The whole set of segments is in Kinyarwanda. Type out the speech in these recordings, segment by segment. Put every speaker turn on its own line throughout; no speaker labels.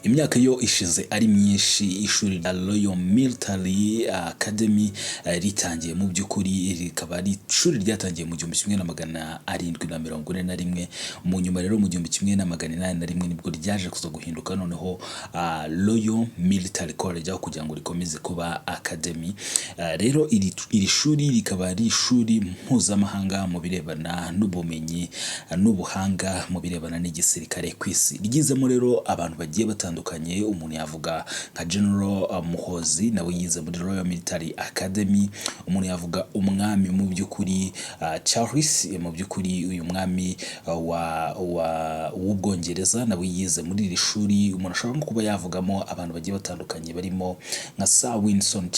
Imyaka yo ishize ari myinshi ishuri rya Royal Military Academy ritangiye. Mu by'ukuri rikaba ari ishuri ryatangiye mu 1741. Mu nyuma rero, mu 1801, nibwo ryaje kuza guhinduka noneho Royal Military College, aho kugira ngo rikomeze kuba academy. Rero iri shuri rikaba ari ishuri mpuzamahanga mu birebana n'ubumenyi n'ubuhanga mu birebana n'igisirikare ku isi. Ryizemo rero abantu bagiye batandukanye. Umuntu yavuga nka General Muhozi, nawe yize muri Royal Military Academy. Umuntu yavuga umwami mu by'ukuri Charles, mu by'ukuri uyu mwami uh, wa wa w'Ubwongereza, nawe yize muri iri shuri. Umuntu ashobora no kuba yavugamo abantu bagiye batandukanye barimo nka Sir Winston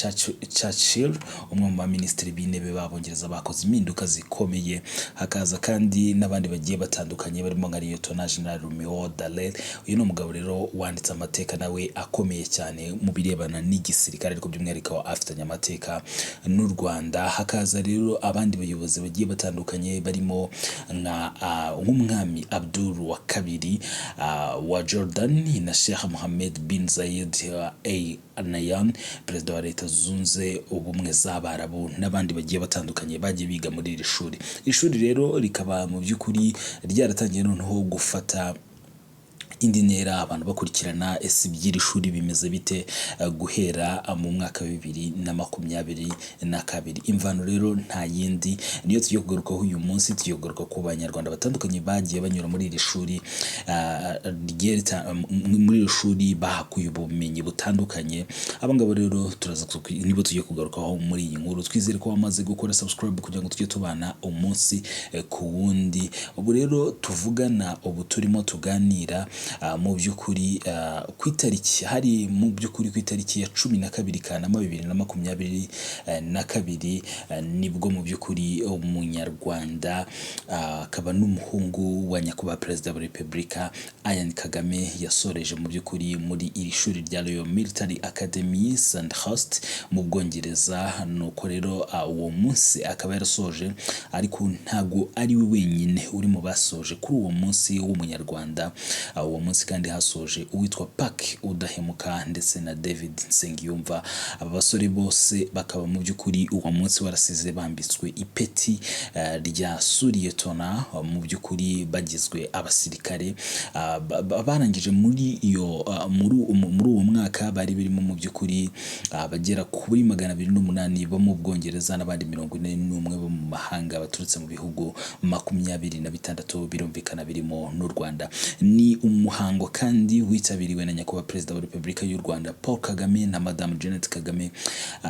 Churchill, umwe mu baminisitiri b'intebe b'Abongereza bakoze impinduka zikomeye. Hakaza kandi n'abandi bagiye batandukanye barimo nka Lieutenant General Romeo Dallaire. Uyu ni umugabo rero wanditse amateka nawe akomeye cyane mu birebana n'igisirikare, ariko by'umwihariko afitanye amateka n'u Rwanda. Hakaza rero abandi bayobozi bagiye batandukanye barimo nka nk'umwami Abdul wa kabiri wa Jordan na Sheikh Mohammed bin Zayed Al Nahyan, perezida wa Leta Zunze Ubumwe z'Abarabu, n'abandi bagiye batandukanye bagiye biga muri iri shuri. Ishuri rero rikaba mu by'ukuri ryaratangiye noneho gufata indi ntera, abantu bakurikirana ese iby'iri shuri bimeze bite, guhera mu mwaka wa 2022. Imvano rero nta yindi, niyo tugiye kugarukaho uyu munsi. Tugiye kugaruka ku Banyarwanda batandukanye bagiye banyura muri iri shuri, muri iri shuri bahakuye ubumenyi butandukanye. Aba ngabo rero turaza nibo tugiye kugarukaho muri iyi nkuru. Twizere ko wamaze gukora subscribe kugira ngo tujye tubana umunsi ku wundi. Ubu rero tuvugana, ubu turimo tuganira, mu by'ukuri ku itariki, hari mu by'ukuri ku itariki ya 12 Kanama 2022, nibwo mu by'ukuri Umunyarwanda akaba n'umuhungu wa Nyakubahwa Perezida wa Repubulika Ian Kagame yasoreje mu by'ukuri muri iri shuri rya Royal Military Academy Sandhurst mu Bwongereza. Nuko rero uwo munsi akaba yarasoje, ariko ntabwo ari we wenyine uri mu basoje kuri uwo munsi w'Umunyarwanda. Uwo munsi kandi hasoje uwitwa Park Udahemuka ndetse na David Nsengiyumva. Aba basore bose bakaba mu by'ukuri uwo munsi warasize bambitswe ipeti rya suriyetona, mu by'ukuri bagizwe abasirikare. Barangije muri iyo muri uwo mwaka bari birimo mu by'ukuri abagera kuri 208 bo mu Bwongereza n'abandi 41 bo mu mahanga baturutse mu bihugu 26, birumvikana birimo n'u Rwanda. Ni umuhango kandi witabiriwe na Nyakubahwa Perezida wa Repubulika y'u Rwanda Paul Kagame na Madamu Jeannette Kagame.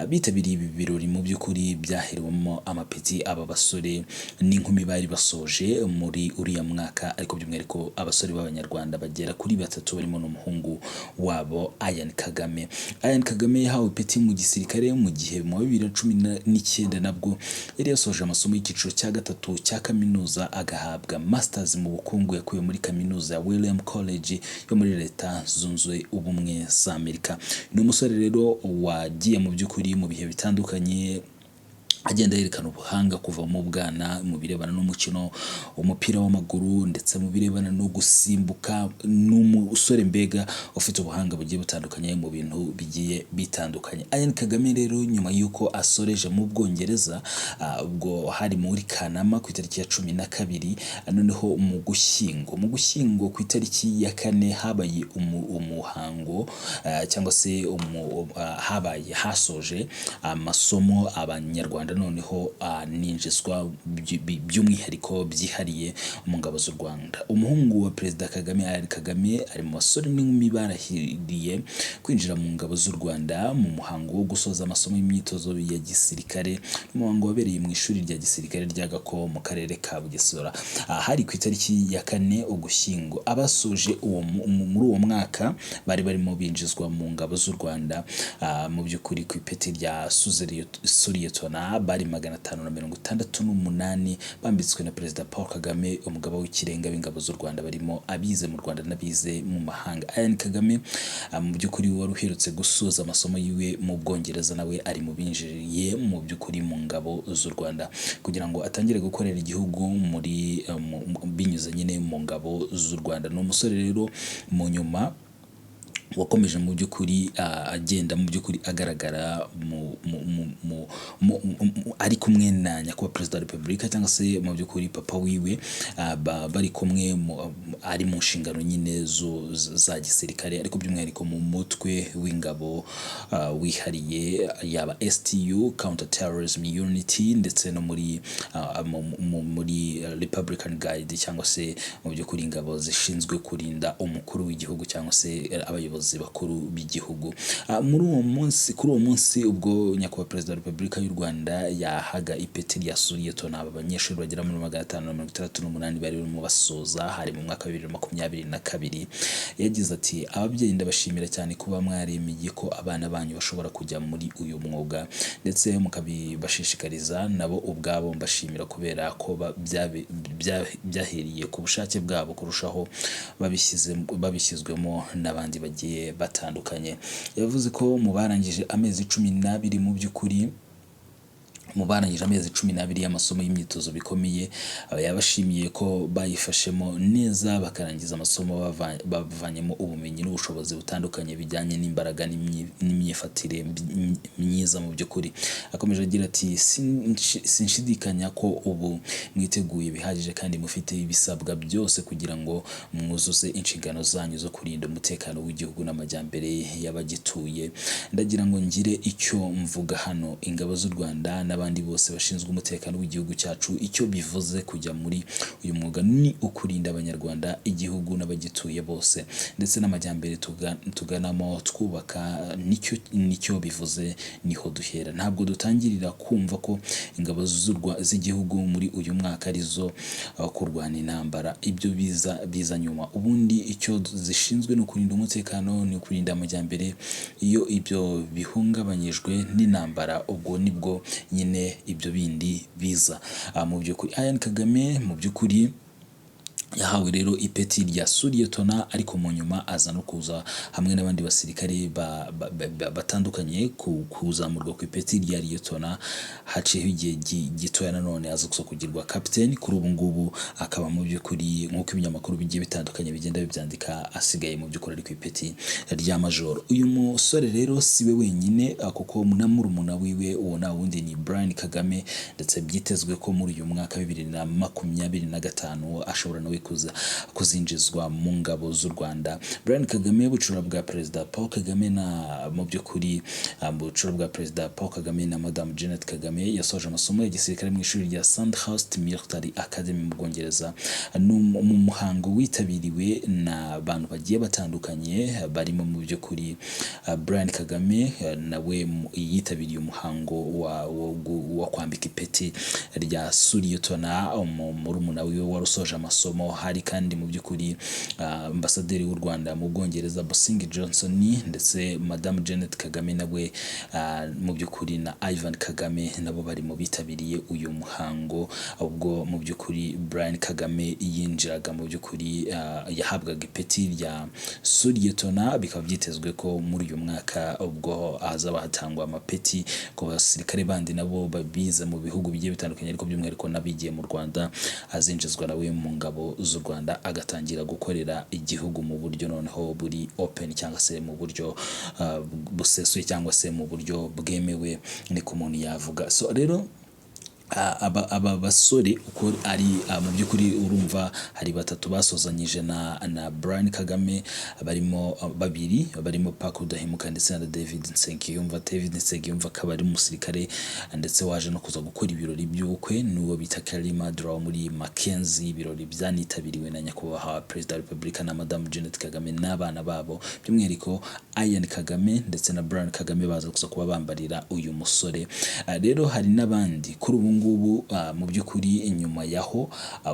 Bitabiriye ibi birori mu by'ukuri byaherewemo amapeti aba basore n'inkumi bari basoje muri uriya mwaka, ariko by'umwihariko abasore b'Abanyarwanda bagera kuri batatu barimo n'umuhungu wabo Ian Kagame. Ian Kagame yahawe ipeti mu gisirikare mu gihe mu wa 2019 nabwo yari yasoje amasomo y'icyiciro cya gatatu cya kaminuza, agahabwa masters mu bukungu yakuye muri kaminuza ya William College yo muri Leta Zunze Ubumwe za Amerika. Ni umusore rero wagiye mu by'ukuri mu bihe bitandukanye agenda yerekana ubuhanga kuva mu bwana mu birebana n'umukino umupira w'amaguru ndetse mu birebana no gusimbuka. Ni umusore mbega ufite ubuhanga bugiye butandukanye mu bintu bigiye bitandukanye. Ian Kagame rero, nyuma y'uko asoreje mu Bwongereza, ubwo hari muri Kanama ku itariki ya 12, noneho mu Gushyingo ku itariki ya 4 habaye umuhango cyangwa se habaye hasoje amasomo Abanyarwanda, noneho ninjizwa by'umwihariko byihariye mu ngabo z'u Rwanda. Umuhungu wa Perezida Kagame, Ian Kagame, ari mu basore n'inkumi barahiriye kwinjira mu ngabo z'u Rwanda mu muhango wo gusoza amasomo y'imyitozo ya gisirikare, umuhango wabereye mu ishuri rya gisirikare rya Gako mu karere ka Bugesera. Hari ku itariki ya 4 Ugushyingo. Abasoje muri uwo mwaka bari barimo binjizwa mu ngabo z'u Rwanda, mu by'ukuri ku ipeti rya suriyetona. Bari 568 bambitswe na Perezida Paul Kagame, umugaba w'ikirenga w'ingabo z'u Rwanda, barimo abize mu Rwanda n'abize mu mahanga. Ian Kagame, mu by'ukuri wari uherutse gusoza amasomo yiwe mu Bwongereza, nawe ari mu binjiriye mu by'ukuri mu ngabo z'u Rwanda kugira ngo atangire gukorera igihugu muri binyuze nyine mu ngabo z'u Rwanda. Ni umusore rero mu nyuma wakomeje mu by'ukuri agenda mu by'ukuri agaragara ari kumwe na nyakubahwa Perezida wa Repubulika, cyangwa se mu by'ukuri papa wiwe, bari kumwe ari mu nshingano nyine za gisirikare, ariko by'umwihariko mu mutwe w'ingabo wihariye, yaba STU, Counter Terrorism Unit, ndetse no muri Republican Guard, cyangwa se mu by'ukuri ingabo zishinzwe kurinda umukuru w'igihugu cyangwa se abayobozi bakuru b'igihugu. Muri uwo munsi, kuri uwo munsi ubwo nyakubahwa Perezida wa Repubulika y'u Rwanda yahaga ipeti rya suliyetona aba banyeshuri bagera muri 568 bari barimo basoza, hari mu mwaka wa 2022, yagize ati: "Ababyeyi, ndabashimira cyane kuba mwaremeye ko abana banyu bashobora kujya muri uyu mwuga ndetse mukabibashishikariza nabo ubwabo. Mbashimira kubera ko byahereye ku bushake bwabo kurushaho babishyizwemo n'abandi bagiye batandukanye." Yavuze ko mu barangije amezi 12, mu by'ukuri mu barangije amezi 12 y'amasomo y'imyitozo bikomeye, yabashimiye ko bayifashemo neza bakarangiza amasomo bavanyemo ubumenyi n'ubushobozi butandukanye bijyanye n'imbaraga n'imyifatire myiza mu by'ukuri. Akomeje agira ati: "Sinshidikanya ko ubu mwiteguye bihagije kandi mufite ibisabwa byose kugira ngo mwuzuze inshingano zanyu zo kurinda umutekano w'igihugu n'amajyambere y'abagituye. Ndagira ngo ngire icyo mvuga hano. Ingabo z'u Rwanda n'abandi bose bashinzwe umutekano w'igihugu cyacu, icyo bivuze kujya muri uyu mwuga ni ukurinda Abanyarwanda, igihugu n'abagituye bose, ndetse n'amajyambere tuganamo twubaka. Nicyo bivuze, niho duhera. Ntabwo dutangirira kumva ko ingabo z'igihugu muri uyu mwaka arizo kurwana intambara. Ibyo biza nyuma. Ubundi icyo zishinzwe ni ukurinda umutekano, ni ukurinda amajyambere. Iyo ibyo bihungabanyijwe n'intambara, ubwo nibwo nyine ibyo bindi biza." Mu by'ukuri Ian Kagame mu by'ukuri yahawe rero ipeti rya suliyetona, ariko mu nyuma aza no kuza hamwe n'abandi basirikare batandukanye kuzamurwa ku ipeti rya liyetona. Haciyeho igihe gitoya nanone aza kuza kugirwa kapiteni. Kuri ubu ngubu akaba mu by'ukuri, nk'uko ibinyamakuru bigiye bitandukanye bigenda bibyandika, asigaye mu by'ukuri ari ku ipeti rya majoro. Uyu musore rero si we wenyine, kuko na murumuna wiwe, uwo nta wundi ni Brian Kagame, ndetse byitezwe ko muri uyu mwaka 2025 ashobora nawe kuzinjizwa mu ngabo z'u Rwanda. Brian Kagame, bucura bwa Perezida Paul Kagame na mu by'ukuri bucura bwa Perezida Paul Kagame na Madamu Jeannette Kagame, yasoje amasomo ya gisirikare mu ishuri rya Sandhurst Military Academy mu Bwongereza. Ni mu muhango witabiriwe n'abantu bagiye batandukanye, barimo mu by'ukuri Brian Kagame, nawe yitabiriye umuhango wa kwambika ipeti rya suliyetona murumuna wiwe wari usoje amasomo. Hari kandi mu by'ukuri ambasaderi w'u Rwanda mu Bwongereza, Busingye Johnson, ndetse Madamu Jeannette Kagame nawe mu by'ukuri na Ivan Kagame nabo bari mu bitabiriye uyu muhango, ubwo mu by'ukuri Brian Kagame yinjiraga mu by'ukuri yahabwaga ipeti rya suliyetona. Bikaba byitezwe ko muri uyu mwaka ubwo hazaba hatangwa amapeti ku basirikare bandi nabo babize mu bihugu bigiye bitandukanye, ariko by'umwihariko n'abigiye mu Rwanda, azinjizwa nawe mu ngabo z'u Rwanda agatangira gukorera igihugu mu buryo noneho buri open, cyangwa se mu buryo busesuye, cyangwa se mu buryo bwemewe, niko umuntu yavuga. So rero aba basore uko ari mu by'ukuri urumva hari batatu basozanyije na Brian Kagame, barimo babiri barimo Pac Udahemuka ndetse na David Nsengiyumva. David Nsengiyumva akaba ari umusirikare ndetse waje no kuza gukora ibirori by'ubukwe n'uwo bita Karima Draw muri Mackenzie, ibirori byanitabiriwe na nyakubahwa Perezida wa Repubulika na Madamu Jeannette Kagame n'abana babo, by'umwihariko Ian Kagame ndetse na Brian Kagame baza kuza kuba bambarira uyu musore. Rero hari n'abandi kuri ubu ngubu. ngubu mu by'ukuri nyuma yaho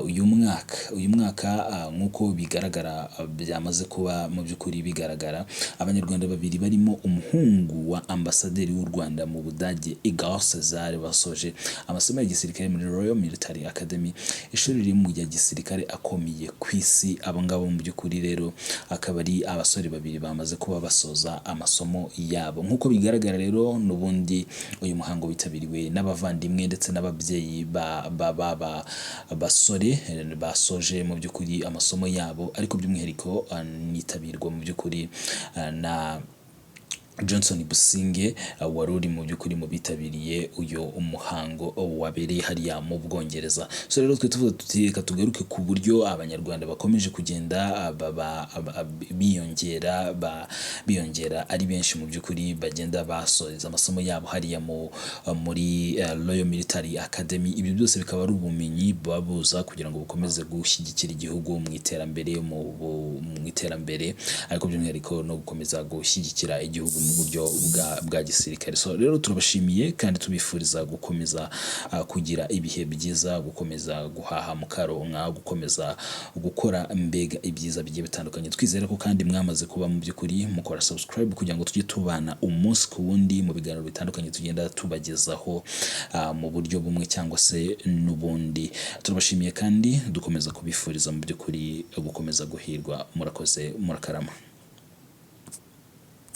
uyu mwaka, nk'uko bigaragara, byamaze kuba mu by'ukuri bigaragara, Abanyarwanda babiri barimo umuhungu wa ambasaderi w'u Rwanda mu Budage, Igor Cesar, basoje amasomo ya gisirikare muri Royal Military Academy, ishuri riri mu ya gisirikare akomeye ku isi. Abo ngabo mu by'ukuri rero akaba ari abasore babiri bamaze kuba basoza amasomo yabo. Nk'uko bigaragara rero, n'ubundi uyu muhango witabiriwe n'abavandimwe ndetse n'ababyeyi ba basore basoje mu by'ukuri amasomo yabo, ariko by'umwihariko nitabirwa mu by'ukuri na Johnson Businge, wari uri mu by'ukuri mu bitabiriye uyu muhango wabereye hariya mu Bwongereza. So rero twe tuvuga tuti reka tugaruke ku buryo Abanyarwanda bakomeje kugenda biyongera ari benshi, mu by'ukuri bagenda basoreza amasomo yabo hariya muri Royal Military Academy. Ibyo byose bikaba ari ubumenyi buba buza kugira ngo bukomeze gushyigikira igihugu mu iterambere, ariko by'umwihariko no gukomeza gushyigikira igihugu mu buryo bwa gisirikare. So rero turabashimiye kandi tubifuriza gukomeza kugira ibihe byiza, gukomeza guhaha mukaronka, gukomeza gukora mbega ibyiza bigiye bitandukanye. Twizere ko kandi mwamaze kuba mu by'ukuri mukora subscribe kugira ngo tujye tubana umunsi ku wundi mu biganiro bitandukanye tugenda tubagezaho mu buryo bumwe cyangwa se n'ubundi. Turabashimiye kandi dukomeza kubifuriza mu by'ukuri gukomeza guhirwa. Murakoze, murakarama.